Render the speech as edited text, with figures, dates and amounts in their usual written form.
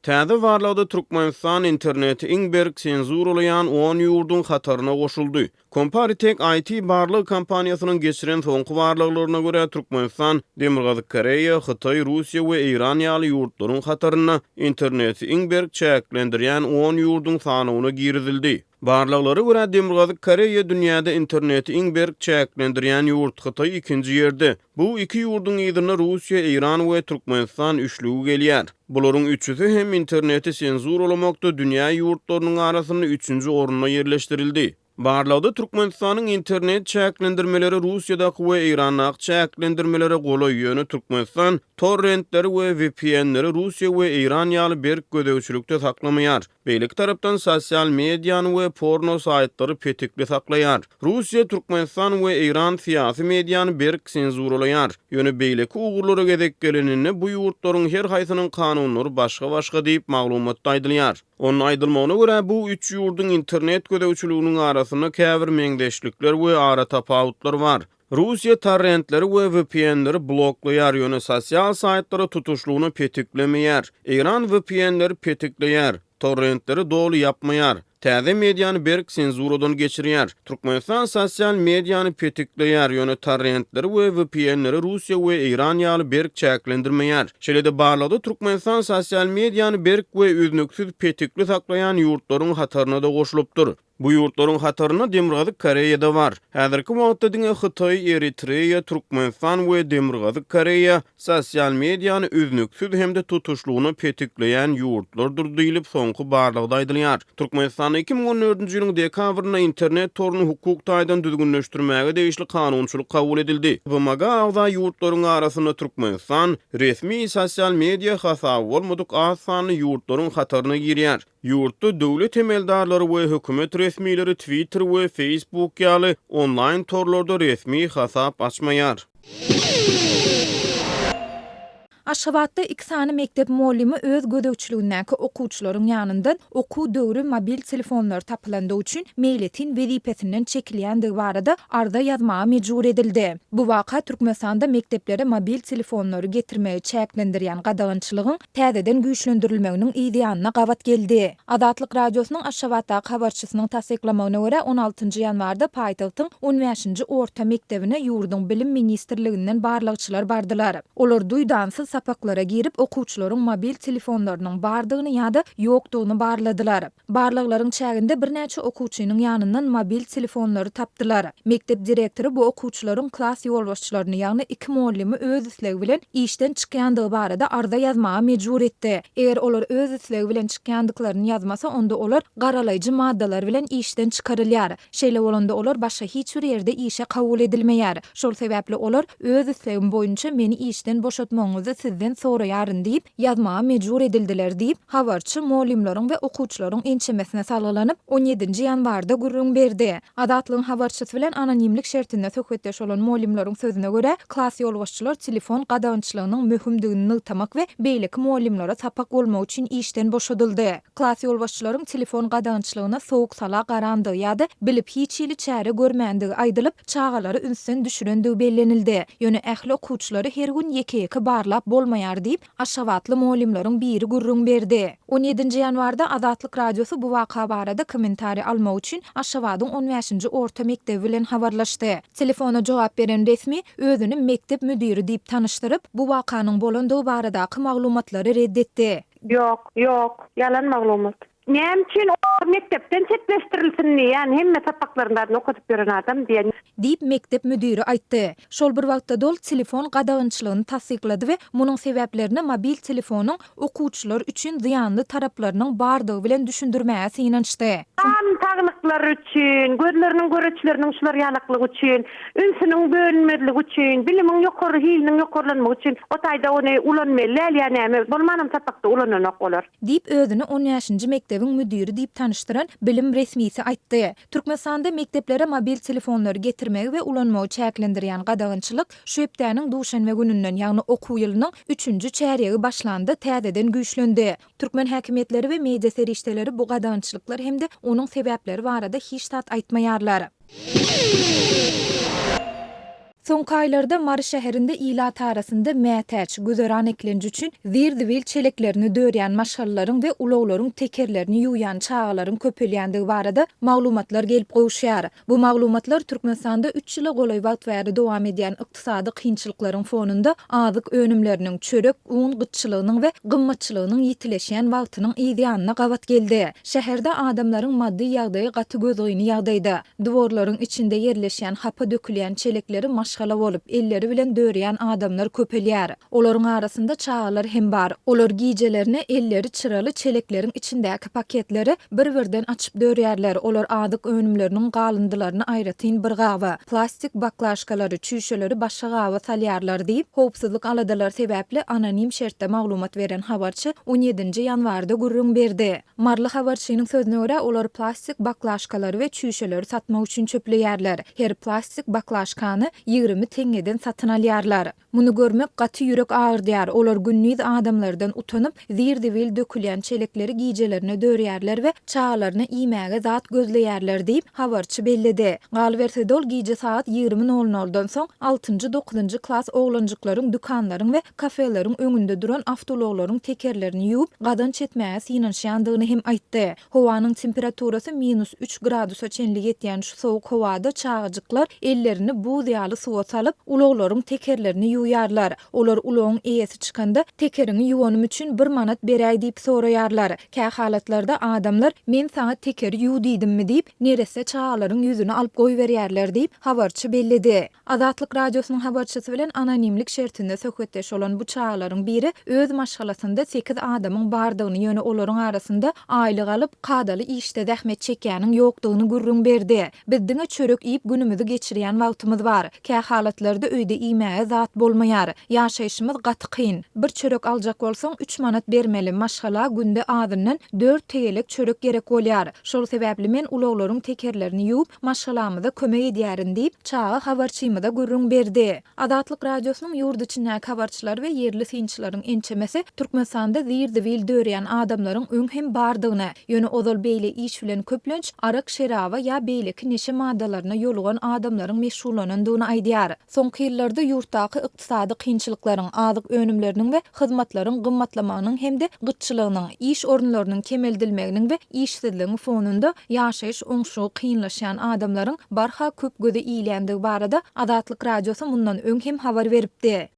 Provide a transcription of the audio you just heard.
Täze barlagda Türkmenistan interneti iň berk senzuralaýan on ýurduň hataryna goşuldy. Comparitech IT barlag kompaniýasynyň geçiren soňky barlaglaryna görä, Türkmenistan Demirgazyk Koreýa, Hytaý, Russiýa we Eýran ýaly ýurtlaryň hatarynda interneti iň berk çäklendirýän on ýurduň sanawyna girizildi. Barlaglara görä, Demirgazyk Koreýa dünýäde interneti iň berk çäklendirýän ýurt, Hytaý ikinji ýerde. Bu iki ýurduň yzynda Russiýa, Eýran we Türkmenistan üçlügi gelýär. Bularyň üçüsi hem interneti senzuralamakda dünýä ýurtlarynyň arasynda üçünji orunda ýerleşdirildi. Barlagda Türkmenistanyň internet çäklendirmeleri Russiýadaky we Eýrandaky çäklendirmelere golaý, ýöne Türkmenistan torrentleri we VPN-leri Russiýa we Eýran ýaly berk gözegçilikde saklamaýar. Beýleki tarapdan sosial mediany we porno saýtlary petikli saklaýar. Russiýa, Türkmenistan we Eýran syýasy mediany berk senzuralaýar. Ýöne beýleki ugurlara gezek geleninde bu ýurtlaryň her haýsynyň kanunlary başga-başga diýip, maglumatda aýdylýar. Onda aýdylmagyna görä, bu üç ýurduň internet gözegçiliginiň arasynda käbir meňzeşlikler we aratapawutlar bar. Russiýa torrentleri we VPN-leri bloklaýar, ýöne sosial saýtlary tutuşlygyna petiklemeýär. Eýran VPN-leri petikleýär, torrentleri doly ýapmaýar. Täze mediany berk senzuradan geçirýär. Türkmenistan sosial mediany petikleýär, ýöne torrentleri we VPN-leri Russiýa we Eýran ýaly berk çäklendirmeýär. Şeýle-de barlagda Türkmenistan sosial mediany berk we üznüksiz petikli saklaýan ýurtlaryň hataryna-da goşulypdyr. Bu ýurtlaryň hatarynda Demirgazyk Koreýa-da bar. Häzirki wagtda diňe Hytaý, Eritreýa, Türkmenistan we Demirgazyk Koreýa sosial mediany üznüksiz hem-de tutuşlygyna petikleýän ýurtlardyr diýlip, soňky barlagda aýdylýar. Türkmenistanda 2014-nji ýylyň dekabrynda internet toruny hukuk taýdan düzgünleşdirmäge degişli kanunçylyk kabul edildi. BMG-a agza ýurtlaryň arasynda Türkmenistan resmi sosial media hasaby bolmadyk az sanly ýurtlaryň hataryna girýär. Ýurtda döwlet emeldarlary we hökümet resmileri Twitter we Facebook ýaly onlaýn torlarda resmi hasap açmaýar. Aşgabatda iki sany mekdep mugallymy öz gözegçiligindäki okuwçylaryň ýanyndan okuw döwri mobil telefonlary tapylandygy üçin meýletin wezipesinden çekilýändigi barada arza ýazmaga mejbur edildi. Bu waka Türkmenistanda mekdeplere mobil telefonlary getirmegi çäklendirýän gadagançylygyň täzeden güýçlendirilmeginiň yz ýanyna gabat geldi. Azatlyk Radiosynyň Aşgabatdaky habarçysynyň tassyklamagyna görä, on altynjy ýanwarda paýtagtyň on bäşinji orta mekdebine ýurduň Bilim ministrliginden barlagçylar bardylar. Olar duýdansyz sapaklara girip, okuwçylaryň mobil telefonlarynyň bardygyny ýa-da ýokdugyny barladylar. Barlaglaryň çäginde birnäçe okuwçynyň ýanyndan mobil telefonlary tapdylar. Mekdep direktory bu okuwçylaryň klas ýolbaşçylaryny, ýagny iki mugallymy öz islegi bilen işden çykýandygy barada arza ýazmaga mejbur etdi. Eger olar öz islegi bilen çykýandyklaryny ýazmasa, onda olar garalaýjy maddalar bilen işden çykarylýar. Şeýle bolanda olar başga hiç bir ýerde işe kabul edilmeýär. Şol sebäpli olar öz islegim boýunça meni işden boşatmagyňyzy sizden soraýaryn diýip, ýazmaga mejbur edildiler diýip, habarçy mugallymlaryň we okuwçylaryň ençemesine salgylanyp, on ýedinji ýanwarda gürrüň berdi. Azatlygyň habarçysy bilen anonimlik şertinde söhbetdeş bolan mugallymlaryň sözüne görä, klas ýolbaşçylar telefon gadagançylygynyň möhümdigini nygtamak we beýleki mugallymlara sapak bolmagy üçin işden boşadyldy. Klas ýolbaşçylaryň telefon gadagançylygyna sowuk-sala garandygy ýa-da bilip hiç hili çäre görmändigi aýdylyp, çagalary ünsden düşürendigi bellenildi. Ýöne ähli okuwçylary her gün ýeke-ýeke barlap bolmaýar diýip, aşgabatly mugallymlaryň biri gürrüň berdi. On ýedinji ýanwarda Azatlyk Radiosy bu waka barada kommentariý almak üçin Aşgabadyň on bäşinji orta mekdebi bilen habarlaşdy. Telefona jogap beren resmi özüni mekdep müdiri diýip tanyşdyryp, bu wakanyň bolandygy baradaky maglumatlary ret etdi. Ýok, ýok, ýalan maglumat. Näme üçin olar mekdepden çetleşdirilsin diýýän, hemme sapaklaryny zadyny okadyp ýören adam diýen. Diýip, mekdep müdiri aýtdy. Şol bir wagtda-da ol telefon gadagançylygyny tassyklady we munuň sebäplerini mobil telefonyň okuwçylar üçin zyýanly taraplarynyň bardygy bilen düşündirmäge synanyşdy. Jan saglyklary üçin, gözleriniň göreçleriniň şular ýalaklygy üçin, ünsüniň bölünmezligi üçin, bilimiň ýokary hiliniň ýokarlanmagy üçin o taýda ony ulanmaly däl ýa näme, bolmanam sapakda ulananok olar. Diýip, özüni on bäşinji mekdebiň müdiri diýip tanyşdyran bilim resmisi aýtdy. Türkmenistanda mekdeplere mobil telefonlary getirmegi we ulanmagy çäklendirýän gadagançylyk şu hepdäniň duşenbe gününden, ýagny okuw ýylynyň üçünji çärýegi başlanda täzeden güýçlendi. Türkmen häkimiýetleri we media serişdeleri bu gadagançylyklar hem-de onuň sebäpleri barada hiç zat aýtmaýarlar. Soňky aýlarda Mary şäherinde ilat arasynda mätäç, güzeran eklenji üçin zir-zibil çeleklerini dörýän maşgalalaryň we ulaglaryň tekerlerini ýuwýan çagalaryň köpelýändigi barada maglumatlar gelip gowuşýar. Bu maglumatlar Türkmenistanda üç ýyla golaý wagt bäri dowam edýän ykdysady kynçylyklaryň fonunda azyk önümleriniň, çörek, un gytçylygynyň we gymmatçylygynyň ýitileşýän wagtynyň yzýanyna gabat geldi. Şäherde adamlaryň maddy ýagdaýy gaty gözgyny ýagdaýda. Dworlaryň içinde ýerleşýän hapa dökülýän çelekleri maşgala bolup, elleri bilen dörýän adamlar köpelýär. Olaryň arasynda çagalar hem bar. Olar gijelerine elleri çyraly çelekleriň içindäki paketleri bir-birden açyp dörýärler. Olar azyk önümleriniň galyndylaryny aýratyn bir gaba, plastik baklaşkalary, çüýşeleri başga gaba salýarlar diýip, howpsuzlyk aladalary sebäpli anonim şertde maglumat beren habarçy on ýedinji ýanwarda gürrüň berdi. Maryly habarçynyň sözüne görä, olar plastik baklaşkalary we çüýşeleri satmak üçin çöpleýärler. Her plastik baklaşkany 20 teňňeden satyn alýarlar. Muny görmek gaty ýürek agyrdýar. Olar gündiz adamlardan utanyp, zir-zibil dökülýän çelekleri gijelerine dörýärler we çagalaryna iýmäge zat gözleýärler diýip, habarçy belledi. Galyberse-de ol gije sagat 20 nol noldan soň altynjy-dokuzynjy klas oglanjyklaryň dükanlaryň we kafeleriň öňünde duran awtoulaglaryň tekerlerini ýuwup, gazanç etmäge synanyşýandygyny hem aýtdy. Howanyň temperaturasy minus üç gradusa çenli ýetýän şu sowuk howada çagajyklar ellerini buz ýaly suwa salyp, ulaglaryň tekerlerini ýuwýarlar. Olar ulagyň eýesi çykanda, Tekeriňi ýuwanym üçin bir manat beräý diýip soraýarlar. Kähalatlarda adamlar Men saňa tekeri ýuw diýdimmi diýip, neresse çagalaryň ýüzüni alyp goýberýärler diýip, habarçy belledi. Azatlyk Radiosynyň habarçysy bilen anonimlik şertinde söhbetdeş bolan bu çagalaryň biri öz maşgalasynda sekiz adamyň bardygyny, ýöne olaryň arasynda aýlyk alyp, kadaly işde zähmet çekýäniň ýokdugyny gürrüň berdi. Biz diňe çörek iýip günümizi geçirýän wagtymyz bar. Kähalatlarda öýde iýmäge zat bolmaýar. Ýaşaýşymyz gaty kyn. Bir çörek aljak bolsaň, üç manat bermeli, maşgala günde azyndan dört tegelek çörek gerek bolýar. Şol sebäpli men ulaglaryň tekerlerini ýuwup, maşgalamyza kömek edýärin diýip, çaga habarçymyza gürrüň berdi. Azatlyk Radiosynyň ýurt içindäki habarçylary we ýerli synçylaryň ençemesi Türkmenistanda zir-zibil dörýän adamlaryň öň hem bardygyny, ýöne ozal beýle iş bilen köplenç arak-şeraba ýa beýleki neşe maddalaryna ýolugan adamlaryň meşgullanandygyny aýdýar. Soňky ýyllarda ýurtdaky ykdysady kynçylyklaryň, azyk önümleriniň we hyzmatlaryň gymmatlamagynyň hem-de gytçylygynyň, iş orunlarynyň kemeldilmeginiň we işsizligiň fonunda ýaşaýyş oňşugy kynlaşýan adamlaryň barha köp göze ilýändigi barada Azatlyk Radiosy mundan öň hem habar beripdi.